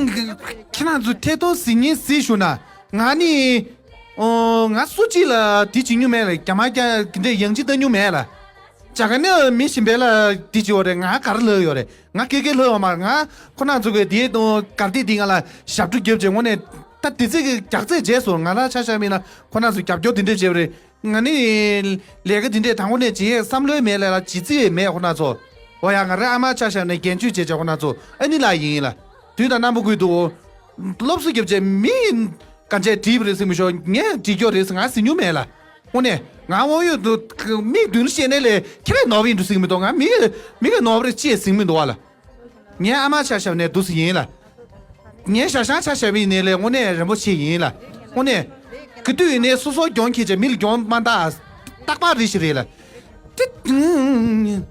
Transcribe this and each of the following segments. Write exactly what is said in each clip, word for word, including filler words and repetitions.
ཁྱེད་རང་ཚོ་ཐད་གཏོང་གཟིགས་མཁན་གཟིགས་བཞུགས་ན། ང་ནི། ཨོ། ང་སུ་གཅིག་ལ་དེ་བྱེད་མྱོང་མེད་ལ། རྒྱ་མ་རྒྱ་འདྲ་ཡང་ཅི་ལྟ་མྱོང་མེད་ལ། རྒྱ་གར་ནས་མི་གཞན་པ་ལ་དེ་བྱེད་ཡོད་རེད། ང་ག་རེ་ལབ་ཡོད་རེད། ང་སྐད་སྐད་ལབ་ཡོད་མ་རེད། ང་ཁོ་རང་ཚོ་གི་དེའི་གར་སྟེགས་འདི་ང་ལ་ཞབས་བྲོ་རྒྱབ་བྱས། དངོས་གནས་ད་དེ་ཚེ་གི་རྒྱག་རྩེད་བྱས་སོང་། ང་ལ་ཆ་བཞག་མིན་ན་ཁོ་རང་ཚོ་རྒྱབ་སྐྱོར་དེ་འདྲ་བྱས་པ་རེད། ང་ནི་ལས་ཀ་དེ་འདྲས་དང་པོ་ནས་བྱེད་ཡས་བསམ་བློའི་མེད་ལ་ལ་བྱེད་རྩིས་མེད་ཁོ་ན་ཚོ། འོ་ཡ། ང་རའི་ཨ་མ་ཆ་བཞག་ནས་རྒན་གཅོད་བྱེད་བྱ་ཁོ་ན་ཚོ་ཨ་ནི་ལ་ཡིན་ལ། དུས་དང་རྣམ་པ་ཀུན་ཏུ་སློབ་གསོ་རྒྱབ་བྱས་མི་གང་བྱས་བྲིས་པ་རེད་ཟེར་མི་ཤོག་ངས་བྲིས་ཀྱོག་རེད་ཟེར་ང་ཟེར་མྱོང་མེད་ལ། དངོས་གནས་ང་དབང་ཡོད་དུ་མིག་མདུན་ལ་བཤད་ནས་ལས་ཁྱེད་རས་ནོར་བ་ཡིན་འགྲོ་ཟེར་གི་མི་འདུག་ང་མི་ག་མི་ག་ནོར་བ་རེད་ཅེས་ཟེར་གི་མི་འདུག་བ་ལ། ངའི་ཨ་མ་ཆ་བཞག་ནས་འདུག་སེ་ཡིན་ལ། ངའི་ཞག་ཤང་ཆ་བཞག་པ་ཡིན་ནའི་ལས་དངོས་གནས་རིན་པོ་ཆེ་ཡིན་ལ། དངོས་གནས། ག་དུས་ཡིན་ནའི་སོ་སོ་གྱོང་ཁྱེར་བྱས་མི་ལ་གྱོང་མ་བཏགས། རྟག་པར་རེ་ཞིག་རེད་ལ། དེ།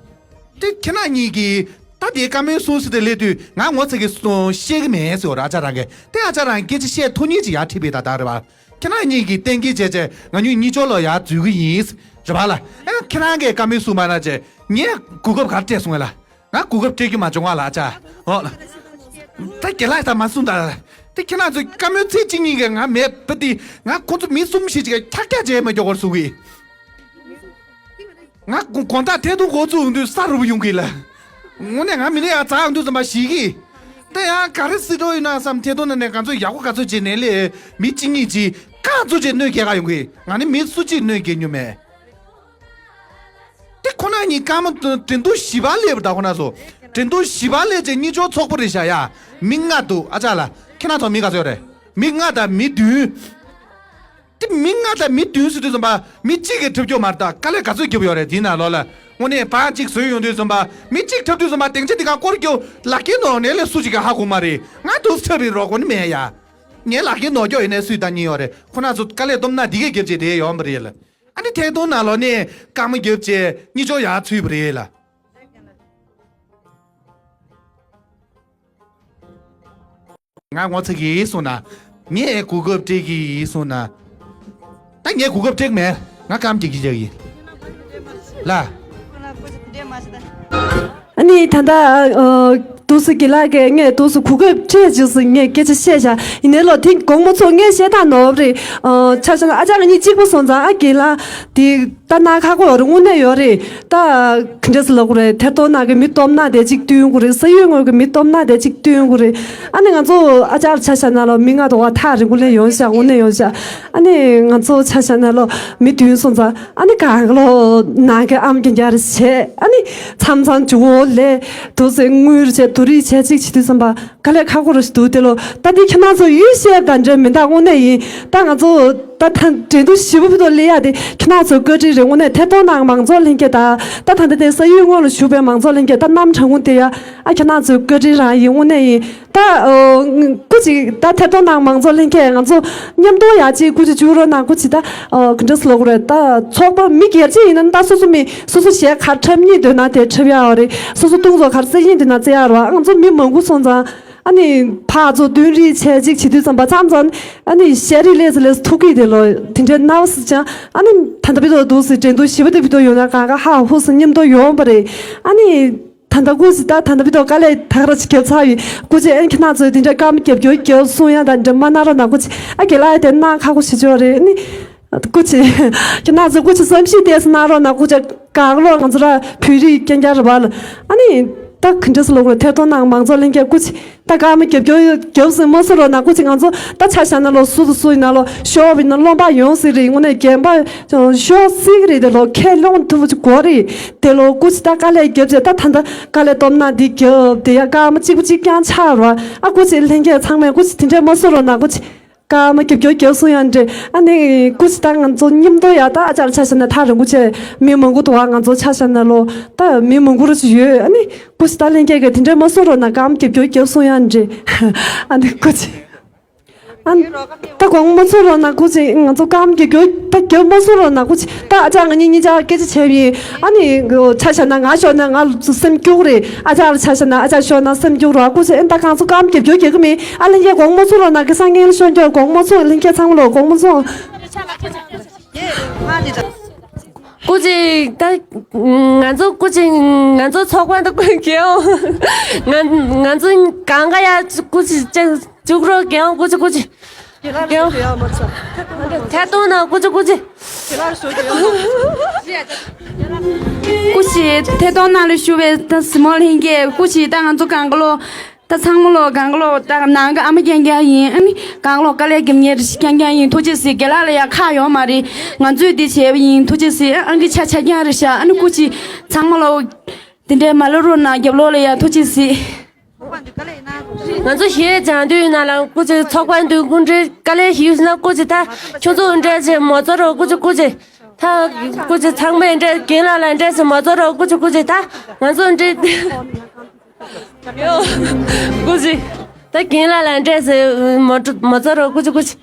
དེ་ཁྱེད་རང་གཉིས་ཀྱིས་ད་དེའི་བཀའ་མོལ་གསུང་སྲིད་དེ་སླེབས་དུས་ང་ངོ་ཚ་གི་བཤད་གི་མེད་ཟེར་བ་རེད། ཨ་ཅག་རང་གིས་དེ་ཨ་ཅག་རང་སྐད་ཆ་བཤད་ཐུབ་མཁན་ཅིག་ཡར་ཁྲིད་པའི་ད་ད་རེད་བ། ཁྱེད་རང་གཉིས་ཀྱིས་གཏན་འཁེལ་བྱས་བྱས་ང་གཉིས་གཉིས་ཆོག་ལ་ཡར་འཛུལ་གི་ཡིན་རེད་བ་ལ། ཨ་ཁྱེད་རང་གིས་བཀའ་མོལ་གསུང་མ་གནང་བྱས་ངས་གོ་སྐབས་ག་རེ་སྤྲད་སོང་བས་ལ། ང་གོ་སྐབས་སྤྲད་རྒྱུ་མ་བྱུང་བ་ལ་ཨ་ཅག་ཨོ། ད་རྒན་ལགས་ད་མ་གསུང་ད། དེ་ཁྱེད་རང་ཚོ་བཀའ་མོལ་ཚིག་གཅིག་གཉིས་ཀྱིས་ང་མེད་པ་དེ་ང་ཁོ་ཚོ་མི་གསུམ་བཞི་ཅིག་ཁྱག་ཁྱག་བྱས་མ་མགྱོགས་པར་གསུང་གི། ང་དགོང་དག་ཐད་གཏོང་འགོ་བཙུགས་ཡོང་དུས་ས་རུབ་ཡོང་གི་ལ། དངོས་གནས་ང་མི་ནས་ཡང་འཛག་ཡོང་དུས་ཙམ་པ་ཞིག་གི། ད་ཡང་ག་རེ་སྲིད་འགྲོ་ཡིན་ན་བསམ། ཐད་གཏོང་ནང་ནས་ང་ཚོ་ཡག་པོ་ག་ཚོད་བྱས་ནས་ལས་མི་གཅིག་གཉིས་ཅིག་ག་ཚོད་བྱས་གནོད་སྐྱེལ་ག་ཡོང་གི། ང་ནི་མི་སུ་གཅིག་གནོད་སྐྱེལ་མྱོང་མེད། དེ་ཁོ་ན་གཉིས་ཀརྨ་དོན་དོན་དུ་ཞི་བ་ལས་པ་ད་ཁོ་ན་ཚོ། དོན་དུ་ཞི་བ་ལས་ཅན་གཉིས་ཆོག་ཚོགས་པ་རེད་ཤག་ཡ། མི་ལྔ་འདུག་ཨ་ཅག་ལ། ཁྱེད་རང་ཚོ་མི་ག་ཚོད་རེད། མི་ལྔ་དང་མི་བདུན། དེ་མི་ལྔ་དང་མི་བདུན་ཟེར་དུས་ཙམ་པ་མི་གཅིག་གིས་འཁྲབ་རྒྱུ་མ་རེད། ད་དཀའ་ལས་ག་ཚོད་རྒྱབ་ཡོད་རེད་དེའི་ནང་ལོགས་ལ། དངོས་གནས་བག་གཅིག་བཟོས་ཡོང་དུས་ཙམ་པ་མི་གཅིག་འཁྲབ་དུས་ཙམ་པ་སྡིངས་ཆ་འདི་ག་སྐོར་རྒྱུ་ལག་ཁྱེར་ནོར་ནས་ལས་སུ་གཅིག་གིས་ཧ་གོ་མ་རེད། ང་འདུག་འཁྲབ་པའི་རོགས་གོ་ནི་མེད་ཡ། ངའི་ལག་ཁྱེར་ནོར་རྒྱུ་ཡིན་ནའི་སུས་ལྟ་ཉེན་ཡོད་རེད། ཁོ་ན་ཚོ་དཀའ་ལས་སྟོབས་ན་འདི་གས་རྒྱབ་བྱས་དེ་ཡོང་བ་རེད་ལ། ཨ་ནི་ཐད་གཏོང་ནང་ལོགས་ནས་ཀརྨ་རྒྱབ་བྱས་གཉིས་ཆོག་ཡར་ཚུད་པ་རེད་ལ། ང་ངོ་ཚ་གི་སོང་ན། ངས་གོ་སྐབས་སྤྲད་ཀྱི་སོང་ན། ད་ངས་གོ་སྐབས་སྤྲད་ཀྱི་མེད། ང་ཀརྨ་རྒྱག་གི་རྒྱག་གི་ལ། ཨ་ནི་ད་ལྟ་ཨ་འདུག་སེ་རྒན་ལགས་ཀྱིས་ངས་འདུག་སེ་གོ་སྐབས་སྤྲད་བྱས་སུ་ངས་སྐད་ཆ་བཤད་བཞག་ཡིན་ནའི་ལོ་དེ་དགོངས་མ་ཚོམས། ངས་བཤད་སྟངས་ནོར་བ་རེད། ཨ་ཆ་བཞག་ན་ཨ་ཅག་ང་གཉིས་གཅིག་པ་སོང་ཙང་ཨ་རྒན་ལགས་དེ་ད་ན་ཁག་པོ་ཡོད་རེད། དངོས་གནས་ཡོད་རེད། ད་ག་འདྲས་སེ་ལབ་དགོས་རེད། ཐད་གཏོང་ནང་གི་མི་སྟོབས་ན་དེ་གཅིག་བསྟུན་དགོས་རེད། ས་ཡུལ་དངོས་ཀྱི་མི་སྟོབས་ན་དེ་གཅིག་བསྟུན་དགོས་རེད། ཨ་ནི་ང་ཚོ་ཨ་ཅག་ཆ་བཞག་ན་ལོ་མི་ལྔ་དོ་བ་ཐག་རིང་པོ་ལས་ཡོང་བཞག་དངོས་གནས་ཡོང་བཞག་ཨ་ནི་ང་ཚོ་ཆ་བཞག་ན་ལོ་མི་བདུན་སོང་ཙང་ཨ་ནི་གང་ག་ལོ་ནང་གི་ཨམ་རྒྱན་རྒྱ་རེ་བྱས། ཨ་ནི་མཚམས་མཚམས་མཇུག་འོ་ལས་དུ་ཟེ་དངུལ་རེ་བྱས་དུ་རིག་བྱས་གཅིག་བྱེད་དུས་ཙམ་པ་དཀའ་ལས་ཁག་པོ་རེ་ཞིག་འདུག་དེ་ལོ་ད་འདི་ཁྱེད་རང་ཚོ་ཡུལ་ཤེས་དང་འདྲ་མི་འདྲ་དངོས་གནས་ཡིན། ད་ང་ཚོ་ད་ད་འགྲན་བསྡུར་ཞེ་པོ་ཕུད་དུ་སླེབས་ཡ་དེ་ཁྱེད་རང་ཚོ་བཀའ་དྲིན་རེད། དངོས་གནས་ཐད་གཏོང་ནང་མང་ཚོགས་ལྷན་རྒྱས་དང་ད་ད་ལྟ་དེ་ས་ཡུལ་དངོས་ལ་བཞུགས་པའི་མང་ཚོགས་ལྷན་རྒྱས་ད་གནམ་གྲང་མོ་དེ་ཡ་ཨ་ཁྱེད་རང་ཚོའི་བཀའ་དྲིན་རང་ཡིན། དངོས་གནས་ཡིན། ད་ཨོ་སྐུ་མཁྱེན་ད་ཐད་གཏོང་ནང་མང་ཚོགས་ལྷན་རྒྱས་ང་ཚོ་མཉམ་དུ་ཡ་གཅིག་སྐུ་མཁྱེན་བཅུག་རོགས་གནང་། སྐུ་མཁྱེན་ད་ཨོ་ག་འདྲ་སེ་ལབ་དགོས་རེད། ད་ཚོགས་པ་མི་སྒེར་གཅིག་ཡིན་ན་ད་སོ་སོ་མི་སོ་སོ་གཞས་ག་འཁྲབ་སྙིང་འདོད་ན་དེ་འཁྲབ་ཡ་རེད། སོ་སོ་སྟོང་ཚོ་ག་རེ་རྩེ་སྙིང་འདོད་ན་རྩེ་ཡ་རེད་བ། ང་ཚོ་མི་མང་པོ་སོང་ཙང་ཨ་ནི་ཕར་ཚུར་བསྟུན་རེས་བྱས་གཅིག་བྱེད་དུས་ཙམ་པ་མཚམས་མཚམས་ཨ་ནི་ཤ་རིགས་ལས་སུ་ལས་སུ་ཐུག་གི་དེ་ལོ་དེ་འདྲའི་སྣང་བ་སུ་ཅང་ཨ་ནི་ད་ལྟ་བི་དོ་འདུག་སེ་འགྲན་བསྡུར་ཞེ་པོ་དེ་བི་དོ་ཡོང་ན་གང་ག་ཧ་ཧུ་སུ་མཉམ་དུ་ཡོང་བ་རེད། ཨ་ནི་ད་ལྟ་སྐུ་མཁྱེན་ད་ད་ལྟ་བི་དོ་དཀའ་ལས་ད་ག་ར་ཅིག་བརྒྱབ་ཚར་ཡོད། སྐུ་མཁྱེན་ཨན་ཁྱེད་རང་ཚོས་དེ་འདྲའི་སྐར་མ་རྒྱབ་སྐྱོར་རྒྱབ་གསུང་ཡ་ད་འདྲ་མ་གནང་རོགས་གནང་། སྐུ་མཁྱེན་ཨ་རྒན་ལགས་དེ་གནང་ཁག་པོ་ཞེ་ཅོག་རེད། ཨ་ནི་སྐུ་མཁྱེན་ཁྱེད་རང་ཚོ་སྐུ་མཁྱེན་བསམ་ཤེས་ཏོག་ཙམ་གནང་རོགས་གནང་། སྐུ་མཁྱེན་གང་ལོ་ང་ཚོ་ར་བོད་རིགས་རྐྱང་རྐྱང་རེད་བ་ལ། ཨ་ནི་ད་ག་འདྲ་སེ་ལབ་དགོས་རེད། ཐད་གཏོང་ནང་མང་ཚོགས་ལྷན་རྒྱས་སྐུ་མཁྱེན་ད་སྐར་མ་རྒྱབ་སྐྱོར་རྒྱབ་ཟིན་མ་སོང་རོགས་གནང་། སྐུ་མཁྱེན་ང་ཚོ་ད་ཆ་བཞག་ན་ལོ་སུ་དང་སུ་ཡིན་ན་ལོ་ཤོར་བ་ཡིན་ན་སློང་པ་ཡོང་སྲིད་རེད། དངོས་གནས་རྒན་པ་ཤོར་སྲིད་ཀྱི་རེད། དེ་ལོ་ཁས་ལོངས་ཐུབ་པ་ཅིག་དགོས་རེད། དེ་ལོ་སྐུ་མཁྱེན་ད་དཀའ་ལས་རྒྱབ་བྱས་ད་ད་ལྟ་དཀའ་ལས་སྟོབས་ན་འདི་རྒྱབ་དེ་ཡ་སྐར་མ་གཅིག་པ་གཅིག་རྐྱང་ཆགས་རོགས། ཨ་སྐུ་མཁྱེན་ལྷན་རྒྱས་ཚང་མས་སྐུ་མཁྱེན་དེ་འདྲས་མ་བཟོ་རོགས་གནང་། སྐུ་མཁྱེན་སྐར་མ་རྒྱབ་སྐྱོར་རྒྱབ་སོང་ཡང་འདྲ། ཨ་ནི་སྐུ་མཁྱེན་ད་ང་ཚོ་མཉམ་དུ་ཡ་ད་ཨ་ཅག་ཆ་བཞག་ན་ཐག་རིང་པོ་བྱས་མི་མང་པོ་འདུག་ཨ་ང་ཚོ་ཆ་བཞག་ན་ལོ་ད་མི་མང་པོ་ར་ཅིག་ཡོད། ཨ་ནི་སྐུ་མཁྱེན་ད་ལྷན་རྒྱས་ཀྱིས་དེ་འདྲས་མ་བཟོ་རོགས་གནང་། སྐར་མ་རྒྱབ་སྐྱོར་རྒྱབ་སོང་ཡང་འདྲ། ཨ་ནི་སྐུ་མཁྱེན། ཨ་ད་དགོངས་མ་ཚོམས་རོགས་གནང་། སྐུ་མཁྱེན་ང་ཚོ་སྐར་མ་རྒྱབ་སྐྱོར་ད་རྒྱབ་མ་ཚོམས་རོགས་གནང་། སྐུ་མཁྱེན་ད་ཨ་ཅག་ང་གཉིས་གཉིས་ཆ་སྐད་ཆ་བྱས་པ་ཡིན། ཨ་ནི་ཆ་བཞག་ན་ང་ཤོར་ན་ང་སེམས་སྐྱོ་གི་རེད། ཨ་ཅག་ཆ་བཞག་ན་ཨ་ཅག་ཤོར་ན་སེམས་སྐྱོ་གི་རེད། སྐུ་མཁྱེན་ཨེ་ད་ང་ཚོ་སྐར་མ་རྒྱབ་སྐྱོར་རྒྱག་གི་མིན། ཨ་ལྷན་རྒྱས་དགོངས་མ་ཚོམས་རོགས་གནང་། གི་སང་ཉིན་ཤོར་འགྱོ། དགོངས་མ་ཚོམས། ལྷན་རྒྱས་ཚང་མ་ལོ་དགོངས་མ་ཚོམས། སྐུ་མཁྱེན་ད། ང་ཚོ་སྐུ་མཁྱེན་ང་ཚོ་ཚོགས་པ་འདི་སྐུ་མཁྱེན་ང་ང་ཚོ་གང་ག་ཡ་སྐུ་མཁྱེན་ཅིག་བཅུག་རོགས་མཁྱེན་སྐུ་མཁྱེན་སྐུ་མཁྱེན། ཡོ། ཐད་གཏོང་ནང་སྐུ་མཁྱེན་སྐུ་མཁྱེན། སྐུ་མཁྱེན་ཐད་གཏོང་ནང་ལ་ཞུ་བའི་ད་སི་མོ་ལྷན་རྒྱས་སྐུ་མཁྱེན་ད་ང་ཚོ་གང་ག་ལོ། ད་ཚང་མ་ལོ་གང་ག་ལོ་ད་ནང་གི་ཨ་མ་རྐྱང་རྐྱང་ཡིན། ཨ་ནི་གང་ག་ལོ་དཀའ་ལས་རྒྱབ་མཁན་རེ་ཞིག་རྐྱང་རྐྱང་ཡིན། ཐུགས་རྗེ་གཟིགས། རྒན་ལགས་ལ་ཡང་ཁག་ཡོད་མ་རེད། ང་ཚོས་འདི་བྱས་པ་ཡིན། ཐུགས་རྗེ་གཟིགས། ཨང་ཀི་ཆ་ཆ་རྐྱང་རེད་ཤག་ཨ་ནི་སྐུ་མཁྱེན་ཚང་མ་ལོ་དེ་འདྲའི་མ་ལོ་རོ་ནང་རྒྱབ་ལོགས་ལ་ཡང་ཐུགས་རྗེ་གཟིགས། ང་ཚོ་གཞས་སྦྱང་དུས་ནང་ལ་སྐུ་མཁྱེན་ཚོགས་པ་འདུས་སྐུ་འདྲའི་དཀའ་ལས་ཞིག་ཡོད་ན་སྐུ་མཁྱེན་ད་ཁྱོད་ཚོ་འདྲ་ཞིག་མ་ཚོར་རོགས་སྐུ་མཁྱེན་སྐུ་མཁྱེན། ད་སྐུ་མཁྱེན་ཚང་མས་འདྲ་རྒན་ལགས་ལ་འདྲ་ཞིག་མ་ཚོར་རོགས་སྐུ་མཁྱེན་སྐུ་མཁྱེན་ད་ང་ཚོ་འདྲ། ཡོ། སྐུ་མཁྱེན། ད་རྒན་ལགས་ལ་འདྲ་ཟེར་མ་འགྲོ་མ་ཚོར་རོགས་སྐུ་མཁྱེན་སྐུ་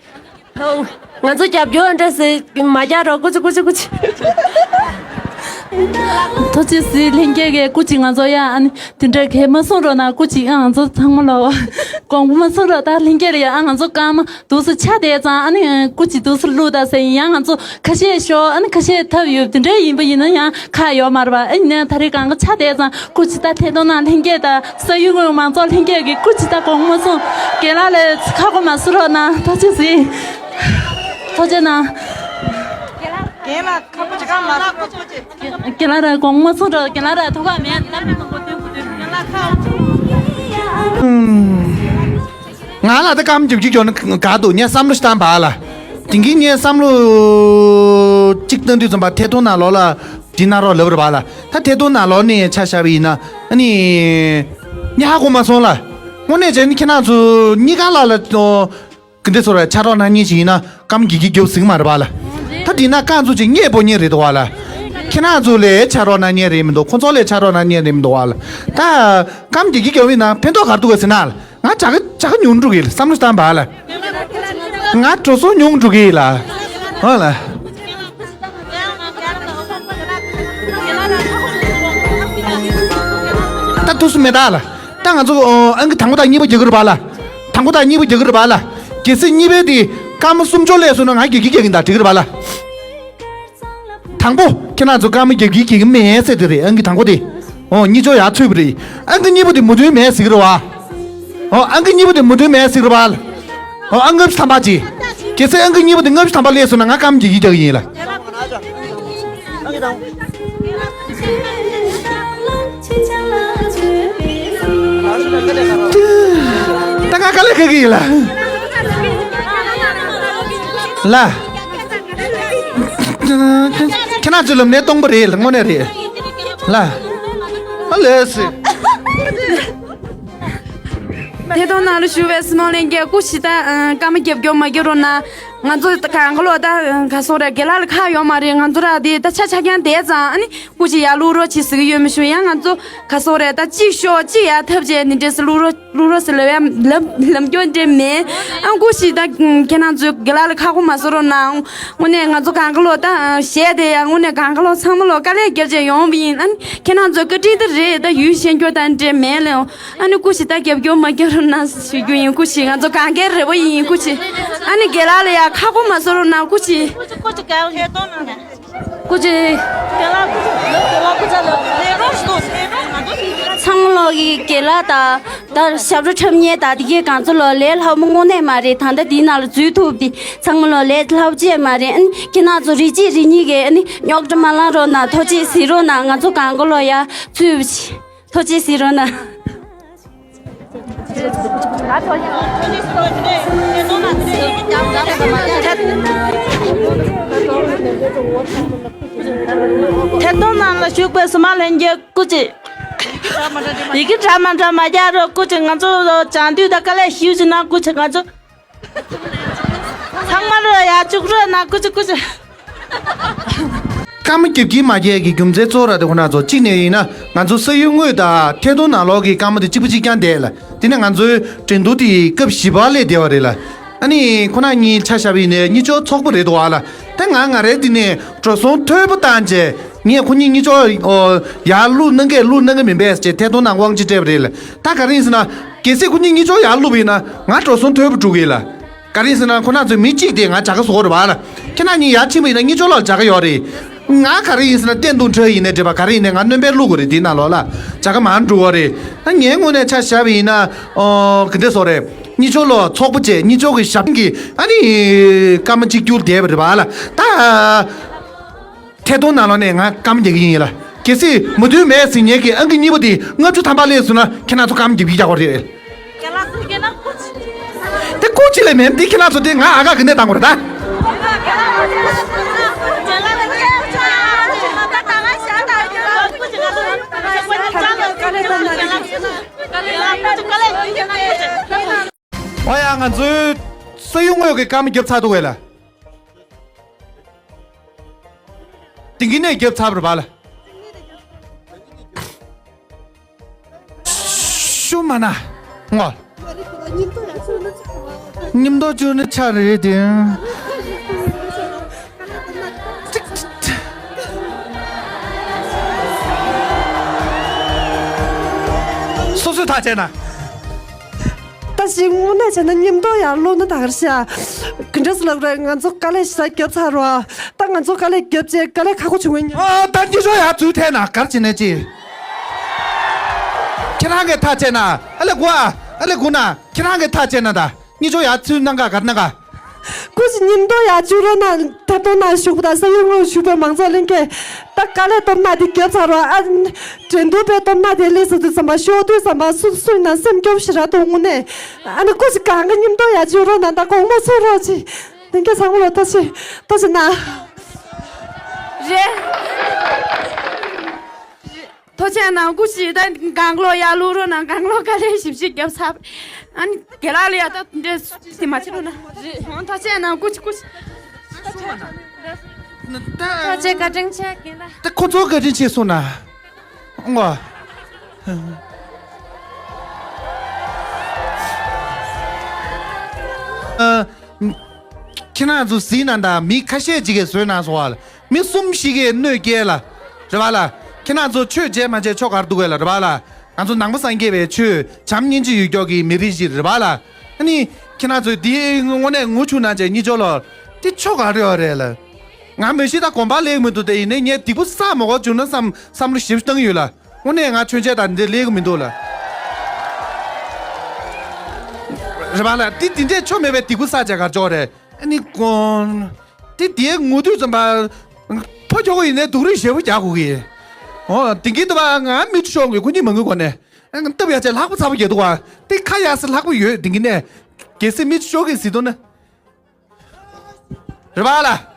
མཁྱེན། ང་ཚོ་རྒྱབ་སྐྱོར་འདྲ་ཟེར་མ་རྒྱག་རོགས་སྐུ་མཁྱེན་སྐུ་མཁྱེན་སྐུ་མཁྱེན། ཐུགས་རྗེ་གཟིགས། ལྷན་རྒྱས་ཀྱི་སྐུ་མཁྱེན་ང་ཚོ་ཡ་ཨ་ནི་དེ་འདྲ་གལ་མ་གསུང་རོགས་གནང་། སྐུ་མཁྱེན་ཨ་ང་ཚོ་ཚང་མ་ལ་དགོངས་པ་མ་ཚོམ་རོགས། ད་ལྷན་རྒྱས་ལ་ཡ་ཨ་ང་ཚོ་སྐར་མ་དུས་སུ་ཆ་དེ་ཙང་ཨ་ནི་སྐུ་མཁྱེན་དུས་སུ་བླུག་ད་ཟེར་ཡིན། ཡང་ང་ཚོ་ཁ་ཤས་ཤོག་ཨ་ནི་ཁ་ཤས་ཐབས་ཡོད་དེ་འདྲ་ཡིན་པ་ཡིན་ན་ཡང་ཁག་ཡོད་མ་རེད་པ། ཨ་ནི་ད་རེས་གང་ག་ཆ་དེ་ཙང་སྐུ་མཁྱེན་ད་ཐད་གཏོང་ནང་ལྷན་རྒྱས་ད་ས་ཡུལ་དངོས་མང་ཚོགས་ལྷན་རྒྱས་ཀྱི་སྐུ་མཁྱེན་ད་དགོངས་པ་མ་ཚོམ། རྒན་ལགས་ལ་ཁག་པོ་མ་བཟོ་རོགས་གནང་། ཐུགས་རྗེ་གཟིགས། ཐུགས་རྗེ་གནང་། རྒན་ལགས་ཁག་པོ་ཅིག་གང་མ་བཟོ་སྐུ་མཁྱེན། རྒན་ལགས་ར་དགོངས་པ་མ་ཚོམ་རོགས། རྒན་ལགས་ར་ཐུགས་ཁག་མེད། རྣམ་པ་མང་པོ་སྟོན་དགོས་དུས་རྒན་ལགས་ཁག་ང་ལ་ད་སྐར་མ་བརྒྱད་ཅུ་འགྱོ་ན་དགའ་འདུག་ངས་བསམ་བློ་ཞིག་བཏང་བ་ལ། དེང་གི་ངས་བསམ་བློ་གཅིག་བཏང་དུས་ཙམ་པ་ཐད་གཏོང་ནང་ལོགས་ལ་འདི་གནང་རོགས་ལབ་རེད་པ་ལ། ད་ཐད་གཏོང་ནང་ལོགས་ནས་ཆ་བཞག་པ་ཡིན་ན་ཨ་ནི། ངས་ཧ་གོ་མ་སོང་ལ། དངོས་གནས་བྱས་ན་ཁྱེད་རང་ཚོ་གཉིས་ཀ་ལ་ལ་ཨོ། གི་འདི་ཚོ་ར་ཕྱག་རོགས་གནང་མཁན་ཞིག་ཡིན་ན་སྐར་མ་བརྒྱད་ཅུ་རྒྱོབ་ཟིན་མ་རེད་པ་ལ། ད་འདི་ན་རྐང་ཚོ་ཅིག་ངས་སྤོ་མཁན་རེད་འདུག་བ་ལ། ཁྱེད་རང་ཚོ་ལས་ཕྱག་རོགས་གནང་མཁན་རེད་མི་འདུག་ཁོ་ཚོ་ལས་ཕྱག་རོགས་གནང་མཁན་རེད་མི་འདུག་བ་ལ། ད་སྐར་མ་བརྒྱད་ཅུ་རྒྱོབ་ཡིན་ན་ཕན་ཐོགས་ག་རེ་འདུག་ག་ཟེར་ན། ང་བྱ་དགའ་བྱ་དགའ་ཉུང་འགྲོ་གི་ལ་བསམ་བློ་བཏང་བ་ལ། ང་འགྲོ་སོང་ཉུང་འགྲོ་གི་ལ། ཧོ་ལ། ད་ཐུགས་སུ་མེད་ད་ལ། ད་ང་ཚོ་ཨང་ཀི་དང་པོ་དང་གཉིས་པ་རྒྱག་གི་རེད་པ་ལ། དང་པོ་དང་གཉིས་པ་རྒྱག་གི་རེད་པ་ལ། གལ་སྲིད་གཉིས་པའི་དེ་སྐར་མ་སུམ་ཅུ་སླེབས་སོང་ན་ང་བརྒྱད་ཅུ་རྒྱག་གི་ཡིན་ད་འགྲིག་གི་རེད་པ་ལ། དང་པོ་ཁྱེད་རང་ཚོ་སྐར་མ་བརྒྱད་ཅུ་རྒྱག་གི་མེད་ཟེར་དེ་རེད། ཨང་ཀི་དང་པོ་དེ། ཨོ་གཉིས་ཅོག་ཡར་ཚུད་པ་རེད། ཨང་ཀི་གཉིས་པོ་དེ་མུ་མཐུད་མེད་ཟེར་གི་རེད་པ། ཨོ་ཨང་ཀི་གཉིས་པོ་དེ་མུ་མཐུད་མེད་ཟེར་གི་རེད་པ་ལ། ཨོ་ཨང་ཀི་ལྔ་བཅུ་ཐམ་པ་ཅིག་གལ་སྲིད་ཨང་ཀི་གཉིས་པོ་དེ་ལྔ་བཅུ་ཐམ་པ་སླེབས་སོང་ན་ང་སྐར་མ་བརྒྱད་ཅུ་རྒྱག་གི་ཡིན་ལ། ད་ང་དཀའ་ལས་ཁག་གི་ཡིན་ལ། ལ། ཁྱེད་རང་ཚོའི་ལམ་སྣེ་སྟོང་པ་རེད་ལ། དངོས་གནས་རེད་ལ། ཨ་ལས་སི། ཐད་གཏོང་ནང་ལ་ཞུགས་པའི་སྲིད་དབང་ལྷན་རྒྱས་སྐུ་མཁྱེན་ད་སྐར་མ་རྒྱབ་སྐྱོར་མ་རྒྱག་རོགས་གནང་། ང་ཚོ་གང་ག་ལོ་ད་ག་སོང་རེད། རྒན་ལགས་ལ་ཁག་ཡོད་མ་རེད། ང་ཚོ་ར་དེ་ད་ཆ་ཆ་རྐྱང་བསྡད་ཙང་ཨ་ནི། སྐུ་མཁྱེན་ཡར་བླུག་རོགས་བྱེད་ཟེར་གྱི་ཡོད་མི་ཞུ། ཡང་ང་ཚོ་ག་སོང་རེད། ད་གཅིག་ཤོག་གཅིག་ཡར་ཐབས་བྱས་ནི་འདྲས་སེ་བླུག་རོགས་བླུག་རོགས་ཟེར་ལབ་ཡ་ལབ་ལབ་རྒྱུ་འདྲས་མེད། ཨ་སྐུ་མཁྱེན་ད་ཁྱེད་རང་ཚོས་རྒན་ལགས་ལ་ཁག་པོ་མ་བཟོ་རོགས་གནང་། དངོས་གནས་ང་ཚོ་གང་ག་ལོ་ད་གཞས་དེ་ཡང་དངོས་གནས་གང་ག་ལོ་ཚང་མ་ལོ་དཀའ་ལས་རྒྱབ་བྱས་ཡོང་བ་ཡིན། ཨ་ནི་ཁྱེད་རང་ཚོ་བཀའ་དྲིན་དེ་རེད། ད་ཡུལ་ཤེས་རྒྱུ་ད་འདྲས་མེད་ལེ། ཨ་ནི་སྐུ་མཁྱེན་ད་རྒྱབ་སྐྱོར་མ་རྒྱག་རོགས་གནང་ཞུ་རྒྱུ་ཡིན། སྐུ་མཁྱེན་ང་ཚོ་གང་གའི་རེ་བ་ཡིན། སྐུ་མཁྱེན་ཨ་ནི་རྒན་ལགས་ལ་ཡང་ཁག་པོ་མ་བཟོ་རོགས་གནང་། སྐུ་མཁྱེན། སྐུ་མཁྱེན། ཚང་མ་ལོག་གི་རྒན་ལགས་དང་ད་ཞབས་བྲོ་འཁྲབ་མཁན་དང་དེ་གའི་གང་ཚོ་ལོ་ལས་སླ་པོ་དངོས་གནས་མ་རེད། ད་ལྟ་དེའི་ནང་ལ་འཛུལ་ཐུབ་དེ་ཚང་མ་ལོ་ལས་སླ་པོ་ཅིག་མ་རེད། ཨ་ནི་ཁྱེད་རང་ཚོ་རེ་གཅིག་རེ་གཉིས་ཀྱིས་ཨ་ནི་རྙོག་དྲ་མ་ལངས་རོགས་གནང་། ཐུགས་རྗེ་གཟིགས་རོགས་གནང་། ང་ཚོ་གང་ག་ལོ་ཡ་ཚུད་ཐུགས་རྗེ་གཟིགས་རོགས་གནང་། ཐད་གཏོང་ནང་ལ་ཞུགས་པའི་སྲིད་དབང་ལྷན་རྒྱས་སྐུ་མཁྱེན། ཡི་གེ་འདྲ་མ་འདྲ་མ་རྒྱག་རོགས་སྐུ་མཁྱེན། ང་ཚོ་སྦྱང་དུས་ད་དཀའ་ལས་ཞེ་པོ་ཅིག་གནང་། སྐུ་མཁྱེན་ང་ཚོ་ཚང་མ་ལ་ཡར་བཅུག་རོགས་གནང་། སྐུ་མཁྱེན་སྐུ་མཁྱེན། སྐར་མ་རྒྱབ་ཀྱི་མ་རྒྱབ་ཀྱི་རྒྱུ་མཚན་གཙོ་བོ་ར་དེ་ཁོ་ན་ཚོ་གཅིག་ནས་ཡིན་ན་ང་ཚོ་ས་ཡུལ་དངོས་དང་ཐད་གཏོང་ནང་ལོགས་ཀྱི་སྐར་མ་དེ་གཅིག་པ་གཅིག་རྐྱང་བསྡད་ལ། དེ་ནས་ང་ཚོའི་འགྲན་བསྡུར་དེ་སྐབས་བཞི་པ་སླེབས་བསྡད་པ་རེད་ལ། ཨ་ནི་ཁོ་ན་གཉིས་ཆ་བཞག་པ་ཡིན་ནའི་གཉིས་ཆ་ཚོགས་པ་རེད་འདུག་བ་ལ། ད་ང་ང་རའི་དེ་ནས་འགྲོ་སོང་མཐོ་པོ་བཏང་བྱས་ངས་ཁོ་གཉིས་གཉིས་ཆ་ཨོ་ཡར་བླུག་གནང་གས་བླུག་གནང་གི་མིན་པས་ཅེས་ཐད་གཏོང་ནང་དབང་ཆ་སྤྲད་པ་རེད་ལ། ད་ག་རེ་ཡིན་ཟེར་ན་གལ་སྲིད་ཁོ་གཉིས་གཉིས་ཆ་ཡར་བླུགས་པ་ཡིན་ན་ང་འགྲོ་སོང་མཐོ་པོ་འགྲོ་གི་ལ། ག་རེ་ཡིན་ཟེར་ན་ཁོ་ན་ཚོས་མི་གཅིག་དེ་ང་བྱ་དགའ་བཟོ་གི་རེད་བ་ལ། ཁྱེད་རྣམ་གཉིས་ཡར་ཕྱིན་པ་ཡིན་ན་གཉིས་ཆ་ལ་བྱ་དགའ་ཡོད་རེད། ང་ག་རེ་ཡིན་ཟེར་ན་བསྟན་དུང་ཁྲོད་ཡིན་ནའི་འདྲ་པ་ག་རེ་ཡིན་ནའི་ང་སྣོན་པའི་བླུག་དགོས་རེད། དེའི་ནང་ལོགས་ལ་བྱ་དགའ་མང་འགྲོ་བ་རེད། ད་ངའི་ངོས་ནས་ཆ་བཞག་པ་ཡིན་ན་ཨོ་ག་འདྲ་སོགས་རེད། གཉིས་ཆོག་ལོ་ཚོགས་པ་བཅས་གཉིས་ཆོག་གི་ཞབས་ཀྱི་ཨ་ནི་སྐར་མ་གཅིག་གྱུར་བསྡད་པ་རེད་པ་ལ། ད་ཐད་གཏོང་ནང་ལོགས་ནས་ང་སྐར་མ་བསྡད་ཀྱི་ཡིན་ལ། གལ་སྲིད་མུ་མཐུད་མེད་ཟེར་མཁན་གྱི་ཨང་ཀི་གཉིས་པ་དེ་ལྔ་བཅུ་ཐམ་པ་སླེབས་སོང་ན་ཁྱེད་རང་ཚོ་སྐར་མ་བརྒྱད་ཅུ་རྒྱག་དགོས་རེད། དེ་སྐུ་མཁྱེན་ལས་མེད་འདི་ཁྱེད་རང་ཚོ་དེ་ང་ཨ་ཁ་གི་ནས་བཏང་དགོས་རེད་ད། ཨོ་ཡ་ང་ཚོའི་ས་ཡུལ་དངོས་ཀྱི་སྐར་མ་བརྒྱབ་ཚར་འདུག་གས་ལ། དེང་གི་ནས་རྒྱབ་ཚར་བ་རེད་པ་ལ། ཤུ་མ་ན་ངོ་། མཉམ་དུ་བཅུག་ན་ཆ་རེད་དེ། སོ་སོས་ཐག་བཅད་ན། ད་ཞིག་དངོས་གནས་བྱས་ན་མཉམ་དུ་ཡར་ལོག་ན་ད་གར་ཤ། ག་འདྲས་ལབ་རེད། ང་ཚོ་དཀའ་ལས་ཞེ་དྲག་བརྒྱབ་ཚར་བ། ད་ང་ཚོ་དཀའ་ལས་བརྒྱབ་བྱས་དཀའ་ལས་ཁག་པོ་བྱུང་བའི་ཉིན། ཨ་ད་གཉིས་ཆོག་ཡར་ཚུར་ཐད་ན་གར་བྱེད་ནས་ཅི། ཁྱེད་རང་གིས་ཐག་བཅད་ན་ཨ་ལས་གོ་ཨ་ཨ་ལས་གོ་ན་ཁྱེད་རང་གིས་ཐག་བཅད་ན་ད་གཉིས་ཆོག་ཡར་ཚུར་གནང་ག་གར་གནང་ག་སྐུ་མཁྱེན་མཉམ་དུ་ཡར་བཅུག་རོགས་གནང་། ཐད་གཏོང་ནང་ཞུགས་པ་དང་ས་ཡུལ་དངོས་ཞུགས་པའི་མང་ཚོགས་ལྷན་རྒྱས། ད་དཀའ་ལས་སྟོབས་ན་དེ་བརྒྱབ་ཚར་བ་ཨ། འགྲན་བསྡུར་པའི་སྟོབས་ན་དེ་སླེབས་ཚར་དུས་ཙམ་པ་ཤོག་དུས་ཙམ་པ་སུ་སུ་ཡིན་ན་སེམས་སྐྱོ་ཞེ་དྲག་འདུག་དངོས་གནས། ཨ་ནི་སྐུ་མཁྱེན་གང་ག་མཉམ་དུ་ཡར་བཅུག་རོགས་གནང་། ད་དགོངས་པ་ཚོམ་རོགས་གྱིས། ལྷན་རྒྱས་ཚང་མ་ལ་ཐུགས་རྗེ་ཆེ་ཐུགས་རྗེ་གནང་། རེད། ཐུགས་རྗེ་གནང་། སྐུ་མཁྱེན་ད་གང་ལོག་ཡར་ལོག་རོགས་གནང་། གང་ལོག་དཀའ་ལས་ཞིབ་ཞིབ་བརྒྱབ་ཚར། ཨ་ནི་རྒན་ལགས་ལ་ཡ་ད་འདྲེ་དེ་མ་བྱེད་རོགས་གནང་། རེད། ཐུགས་རྗེ་གནང་། སྐུ་མཁྱེན་སྐུ་མཁྱེན། ད་ཁྱེད་བཀའ་དྲིན་ཆེ་རྒན་ལགས། ད་ཁོ་ཚོ་བཀའ་དྲིན་ཆེ་སོང་ན། ཨང་། ཨ། ཁྱེད་རང་ཚོ་གཟིགས་ན་ད་མི་ཁ་ཤས་ཅིག་གིས་བཟོས་གནང་སོང་བ་ལ། མི་གསུམ་ཞིག་གིས་གནོད་སྐྱེལ་ལ། རེད་པ་ལ། ཁྱེད་རང་ཚོ་ཆོས་བྱས་མ་བྱས་ཆོ་ག་རེད་འདུག་གས་ལ། རེད་པ་ལ། ང་ཚོ་ནང་པ་སངས་རྒྱས་པའི་ཆོས་བྱམས་སྙིང་རྗེ་ཡོད་མཁན་གྱི་མི་རིགས་ཤིག་རེད་པ་ལ། ཨ་ནི་ཁྱེད་རང་ཚོས་འདི་དངོས་གནས་ངུ་བྱུང་ན་བྱས་གཉིས་ཆོག་ལོ། འདི་ཆོ་ག་རེད་པ་རེད་ལ། ང་མི་ཤེས་ད་དགོངས་པ་ལེགས་མི་འདུག་དེ་ཡིན་ནའི་ངས་སྡིག་པ་བསགས་མ་དགོས་བྱུང་ན་བསམ་བསམ་བློ་ཞིབ་བཏང་ཡོད་ལ། དངོས་གནས་ང་མཆོད་མཇལ་དང་འདི་ལེགས་མི་འདུག་ལ། རེད་པ་ལ། འདི་འདི་འདྲས་ཆོ་མེད་པའི་སྡིག་པ་བསགས་བྱས་གར་འཇོག་རེད། ཨ་ནི་ཀོན། དེ་དེའི་ངུ་དུས་ཙམ་པ། ཕོ་ཁྱོ་ག་ཡིན་ནའི་སྡུག་རུས་ཞེ་པོ་རྒྱག་དགོས་ཀྱི། ཨོ་དེང་གི་དུ་བ་ང་མི་ཤོག་གི་ཁོ་གཉིས་མ་ངུ་གོ་ནས། ཨ་ང་སྟབས་ཡག་ཆེ་ལྷག་པ་ཚ་པོ་རྒྱག་འདུག་བ། དེ་ཁ་ཡག་སེ་ལྷག་པོ་ཡོད་དེང་གི་ནས། གལ་སྲིད་མི་ཤོག་གི་ཟིན་དོ་ན། རེད་པ་ལ།